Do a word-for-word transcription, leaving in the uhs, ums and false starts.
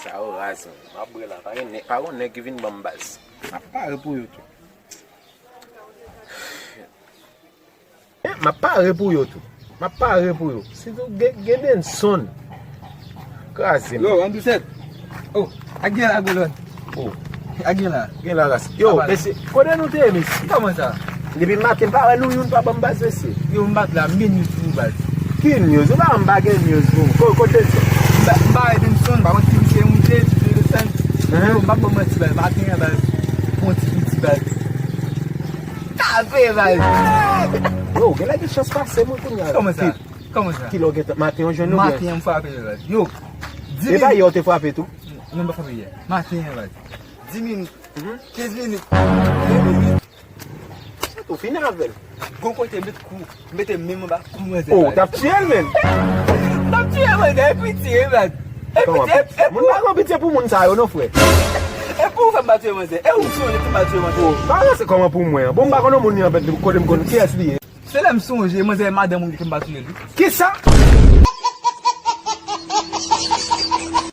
Sa yo raz, man. M ap bwè la. Pa gen nèg, pa gen nèg ki vin ban m baz. M ap pare pou yo tou. Eh, m ap pare pou yo tou. M ap pare pou yo. Sitou gen, gen Benson. Kraze m. Yo, Andrew Sèt. Oh, ak gen la, Golòn. Oh. Ak gen la. Gen la, ras. Yo, mesye, kote nou te ye, mesye? Kòman sa? Depi maten, m pa wè nou youn pa ban m baz, mesye. Yo, m bat la, m gen news pou ou, baz. Ki news? Ou pa ban m pa gen news pou m. Ko-, kote sa? M ba, m ba Benson, pa konn si misye yon de, si se le senk. Yo, m pa ban m manti, baz. Maten an, baz. Bon ti piti, baz. Tape, baz. Yo, gen lè gen chans pase mwen kounye a. Kòman sa? Kòman sa? Kilè w gentan, maten an jwenn nou byen? Maten an m frape, baz. Yo, di minit. E pa yè w te frape tou? Non, m pa frape yè. Maten an, baz. Di minit. Kenz minit. Ven minit. Ou fini avè l. Gon kote met kou, mete men m anba kou manzè. Oh, w t ap tiye l menm. M t ap tiye manzè, e piti, e baz. E piti, e, e moun pa gen pitye pou moun sa yo non, frè. E pou ou fè m pa tiye manzè? E ou sonje pou m pa tiye manzè? Oh, pa ranse kòman pou mwen. Bon, m pa konn moun li anfèt, kote m konn kiyès li ye. Se lè m sonje, manzè e madanm ou li ke m pa touye l wi. Kisa?